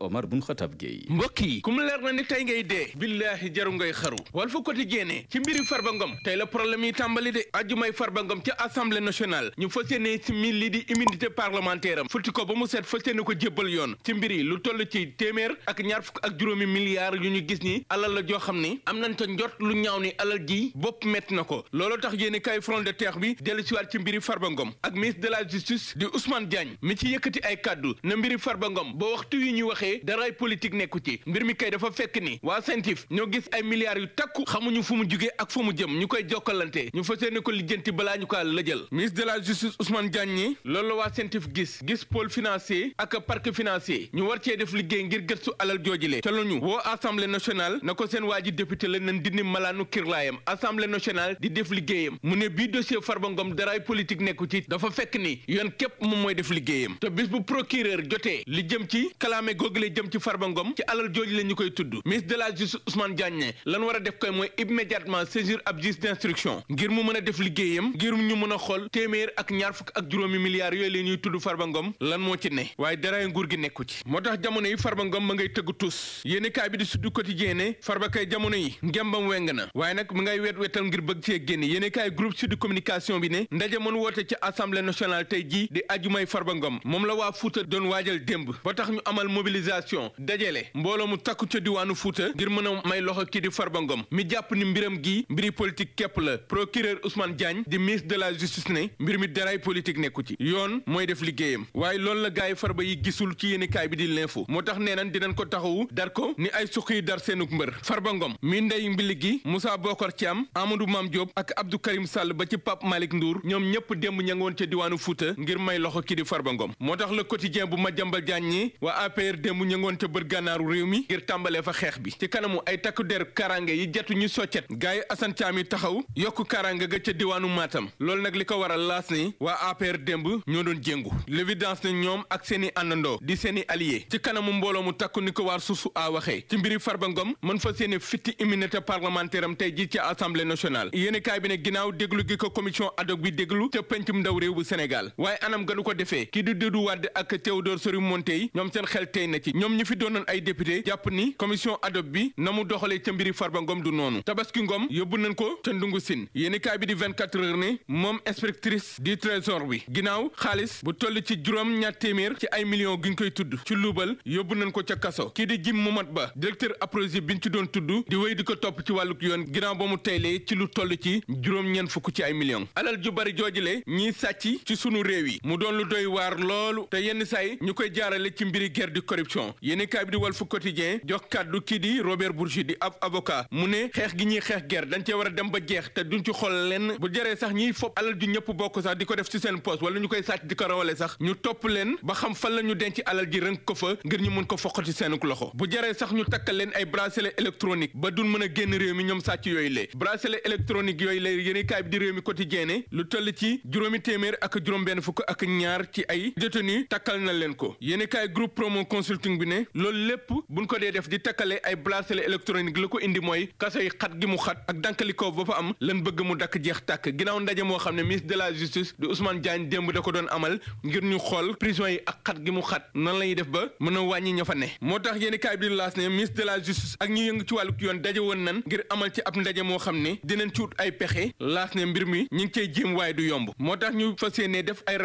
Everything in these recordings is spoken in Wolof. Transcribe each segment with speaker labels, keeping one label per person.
Speaker 1: Omar Bun Khatab Gueye.
Speaker 2: mbokk yi ku mu leer na ni tey ngay dee billaahi jaru ngay xaru Walf Quotidien ci mbiri Farba Ngom tey la problème yi tàmbali de ajumay Farba Ngom ca assemblée nationale ñu fas yéene ci mi li di immunité parlementaire am futti ko ba mu set fas yéene ko jébbal yoon ci mbiri lu toll ci téeméer ak ñaar fukk ak juróomi milliards yu ñu gis ni alal la joo xam ni am nañ ta njort lu ñaaw ni alal ji bopp metti na ko loolu tax yéeni kay front de terre bi dellu siwaat ci mbiri Farba Ngom ak ministre de la justice di Ousmane Diagne mi ci yëkkati ay kàddu na mbiri Farba Ngom ba waxtu yi ñu waxee daraay politique nekku ci mbir mi kay dafa fekk ni waa CENTIF ñoo gis ay milliards yu takku xamuñu fu mu jugee ak fu mu jëm ñu koy jokkalante ñu fas yéene ko lijjanti balaa ñu ko lëjal ministre de la justice Ousmane Diagne ñi loolu la waa CENTIF gis pôle financier ak parquet financier ñu war cee def liggéey ngir gëstu alal joojile te lañu woo assemblée nationale na ko seen waa ji député la nañ dindi malaanu kirlaayam assemblée nationale di def liggéeyam mu ne bii dossier Farba Ngom daraay politique nekku ci dafa fekk ni yoon képp moom mooy def liggéeyam te bis bu procureur jotee li jëm ci kalaame googule jëm ci Farba Ngom ci alal jooju la ñu koy tudd ministre de la justice Ousmane Diagne lan war a def koy mooy immédiatement saisir ab juge d'instruction ngir mu mën a def liggéeyam ngir ñu mën a xool téeméer ak ñaar fukk ak juróomi milliards yooyu la ñuy tudd Farba Ngom lan moo ci ne waaye daraay nguur gi nekku ci moo tax jamono yi Farba Ngom ma ngay tëgg tus yéeni kaay bi di Sud Quotidien ne Farba kay jamono yi ngembam weng na waaye nag mu ngay wetal ngir bëgg cee génn yéeni kaay groupe Sud Communication bi ne ndaje mën woote ci assemblée nationale tey jii di ajumay Farba Ngom moom la waa Fuuta doon waajal démb ba tax ñu amal mobilisation dajale mbooloo mu takku ca diwaanu Fuuta ngir mën a may loxo kii di Farba Ngom mi jàpp ni mbiram gi mbiri politique képp la procureur Ousmane Diagne di ministre de la justice ne mbir mi daraay politique nekku ci yoon mooy def liggéeyam waaye loolu la gaay Farba yi gisul ci yéenekaay bi di l'info moo tax nee nañ dinañ ko taxawu dar ko ni ay suq yi dar seenuk mbër Farba Ngom mi ndey mbili gi Moussa Bokar Thiam Amadou Mame Diop ak Abdou Karim Sall ba ci Pape Malick Ndour ñoom ñëpp démb ña nga woon ca diwaanu Fuuta ngir may loxo kii di Farba Ngom moo tax le quotidien bu Madiambal Diagne ñi waa APR démb ña nga woon ca bër gànnaaru réew mi ngir tàmbalee fa xeex bi ci kanamu ay takku der karange yi jatu ñu soccet gaay Assane Thiam yi taxaw yokk karange ga ca diwaanu Matam loolu nag li ko waral laas ni waa APR démb ñoo doon jéngu l'évidence ne ñoom ak seeni àndandoo di seeni allié ci kanamu mbooloo mu takku ni ko waar suusu a waxee ci mbiri Farba Ngom mën fa seeni fitti immunité parlementaire am tey ji ci assemblée nationale yéeni kaay bi ne ginnaaw déglu gi ko commission ad hoc bi déglu ca pencum ndaw réew bu Sénégal waaye anam ganu ko defee kii di Doudou Wade ak Théodore Sery Monteil ñoom seen xel tey na ci ñoom ñi fi doonoon ay député jàpp ni commission ad hoc bi na mu doxalee ca mbiri Farba Ngom du noonu Tabaski Ngom yóbbu nañ ko ca ndungu sin yéeni kaay bi di 24 heures ne moom inspectrice du trésor bi ginnaaw xaalis bu toll ci juróom ñaar téeméer ci ay millions gi ñu koy tudd ci luubal yóbbu nañ ko ca kaso kii di Jim Momat Ba directeur Aprosi bi ñu ci doon tudd di wéy di ko topp ci wàlluk yoon ginnaaw ba mu teylee ci lu toll ci juróom-ñeent fukk ci ay millions alal ju bari joojule ñiy sàcc ci sunu réew yi mu doon lu doy waar loolu te yenn saay ñu koy jaarale ci mbiri guerre de corruption yéeni kaay bi di Walf Quotidien jox kàddu kii di Robert Bourgi di ab avocat mu ne xeex gi ñuy xeex guerre dañ cee war a dem ba jeex te duñ ci xool lenn bu jëree sax ñiy fopp alal ju ñëpp bokk sax di ko def ci seen poste wala ñu koy sàcc di ko rawale sax ñu topp leen ba xam fan la ñu denc alal ji rënk ko fa ngir ñu mën ko foqati seenuk loxo bu jëree sax ñu takkal leen ay bracelet électronique ba duñ mën a génn réew mi ñoom sàcc yooyu le bracelet électronique yooyu la yéeni kaay bi di réew mi quotidien ne lu toll ci juróomi téeméer ak juróom benn fukk ak ñaar ci ay détenu takkal na leen ko yéeni kaay groupe promo consulting bi ne loolu lépp buñ ko dee def di takkale ay bracelet électronique la ko indi mooy kaso yi xat gi mu xat ak dankalikoo ba fa am lan bëgg mu dakk jeex tàkk ginnaaw ndaje moo xam ne ministre de la justice di Ousmane Diagne démb da ko doon amal ngir ñu xool prison yi ak xat gi mu xat nan la ñuy def ba mën a wàññi ña fa ne moo tax yéeni kaay bi di laas ne ministre de la justice ak ñi yëngu ci wàlluk yoon daje woon nan ngir amal ci ab ndaje moo xam ne dinañ ci wut ay pexe laas ne mbir mi ñi ngi cey jéem waaye du yomb moo tax ñu fas yéene def ay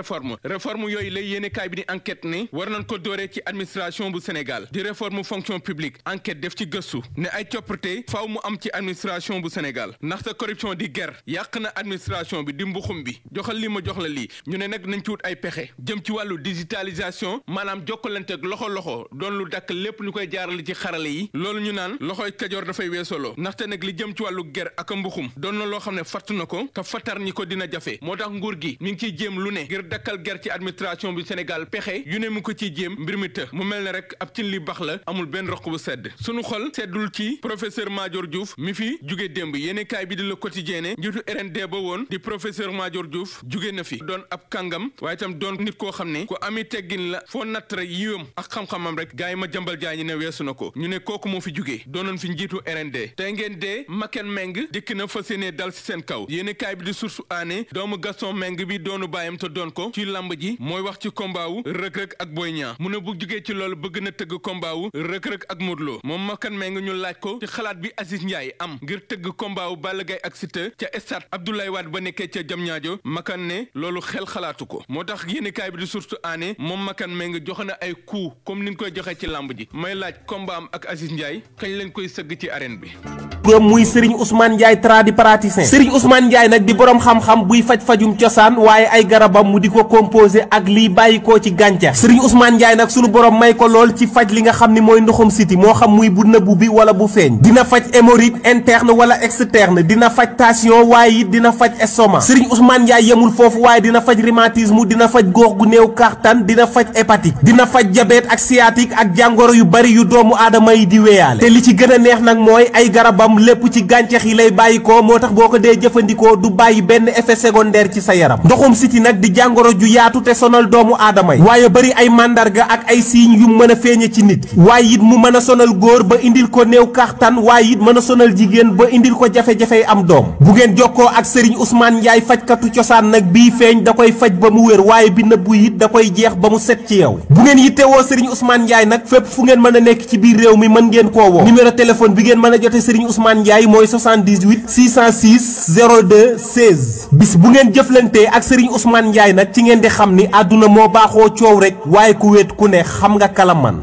Speaker 2: réforme yooyu lay yéeni kaay bi di enquête ne war nañ ko dooree ci administration bu Sénégal di réforme fonction publique enquête def ci gëstu ne ay coppite faaw mu am ci administration bu Sénégal ndaxte corruption di guerre yàq na administration bi di mbuxum bi joxal li ma jox la lii ñu ne nag nañ ci wut ay pexe jëm ci wàllu digitalisation maanaam jokkalante ak loxo doon lu dakk lépp ñu koy jaarale ci xarale yi loolu ñu naan loxoy kajoor dafay weesoloo ndaxte nag li jëm ci wàllu guerre ak mbuxum doon na loo xam ne fatt na ko te fatar ñi ko dina jafe moo tax nguur gi mi ngi ciy jéem lu ne ngir dakkal guerre ci administration bi Sénégal pexe yu ne mu ko ciy jéem mbir mi të mu mel ne rek ab cin li bax la amul benn roq bu sedd sunu xol seddul ci professeur Madior Diouf mi fi jóge démb yéene kaay bi di Le Quotidien ne njiitu RND ba woon di professeur Madior Diouf jóge na fi doon ab kàngam waaye itam doon nit koo xam ne ku ami teggin la foo natt rek yiwam ak xam-xamam rek gars yi ma jambal jaañi ne weesu na ko ñu ne kooku moo fi jóge doonoon fi njiitu RND tey ngeen dee Maken Meng dikk na fas yéene dal si seen kaw yéene kaay bi di Source A ne doomu Gaston Meng bi doonu bàyyam te doon ko ci lamb ji mooy wax ci combat wu Reug Reug ak Boy Niang mu ne bu jógee ci loolu wala bëgg na tëgg combat wu Reug-Reug ak Modou Lo moom Makan Meng ñu laaj ko ci xalaat bi Aziz Ndiaye am ngir tëgg combat wu Balla Gaye ak Siteu ca stade Abdoulaye Wade ba nekkee ca Diamniadio Makan ne loolu xel xalaatu ko moo tax yéenekaay bi di Source A ne moom Makan Meng joxe na ay coup comme ni ñu koy joxe ci lamb ji may laaj combat am ak Aziz Ndiaye kañ lañ koy sëgg ci arène bi.
Speaker 1: muy Serigne Ousmane Ndiaye tradipraticien Serigne Ousmane Ndiaye nag di borom xam-xam buy faj-fajum cosaan waaye ay garabam mu di ko composé ak liy bàyyikoo ci gàncax Serigne Ousmane Ndiaye nag sunu borom may ko lool ci faj li nga xam ni mooy ndoxum siti moo xam muy bu nëbbu bi wala bu feeñ dina faj hémorroïde interne wala externe dina faj tension waaye it dina faj estomac Serigne Ousmane Ndiaye yemul foofu waaye dina faj rhumatisme dina faj góox gu néew kàttan dina faj hépatique dina faj diabète ak sciatique ak jàngoro yu bari yu doomu aadama yi di wéyaale te li ci gën a neex nag mooy ay garabam lépp ci gàncax yi lay bàyyikoo moo tax boo ko dee jëfandikoo du bàyyi benn effet secondaire ci sa yaram ndoxum siti nag di jàngoro ju yaatu te sonal doomu aadama yi waaye bari ay màndarga ak ay signes yu mën a feeñe ci nit waaye it mu mën a sonal góor ba indil ko néew kàttan waaye it mën a sonal jigéen ba indil ko jafe-jafey am doom bu ngeen jokkoo ak Serigne Ousmane Ndiaye fajkatu cosaan nag bii feeñ da koy faj ba mu wér waaye bi nëbbu it da koy jeex ba mu set ci yow bu ngeen yittewoo Serigne Ousmane Ndiaye nag fépp fu ngeen mën a nekk ci biir réew mi mën ngeen koo woo numéro téléphone bi ngeen mën a jote Serigne Ousmane Ndiaye mooy 78 606 02 16 bis bu ngeen jëflantee ak Serigne Ousmane Ndiaye nag ci ngeen di xam ni àdduna moo baaxoo coow rek waaye ku wéet ku ne xam nga kala man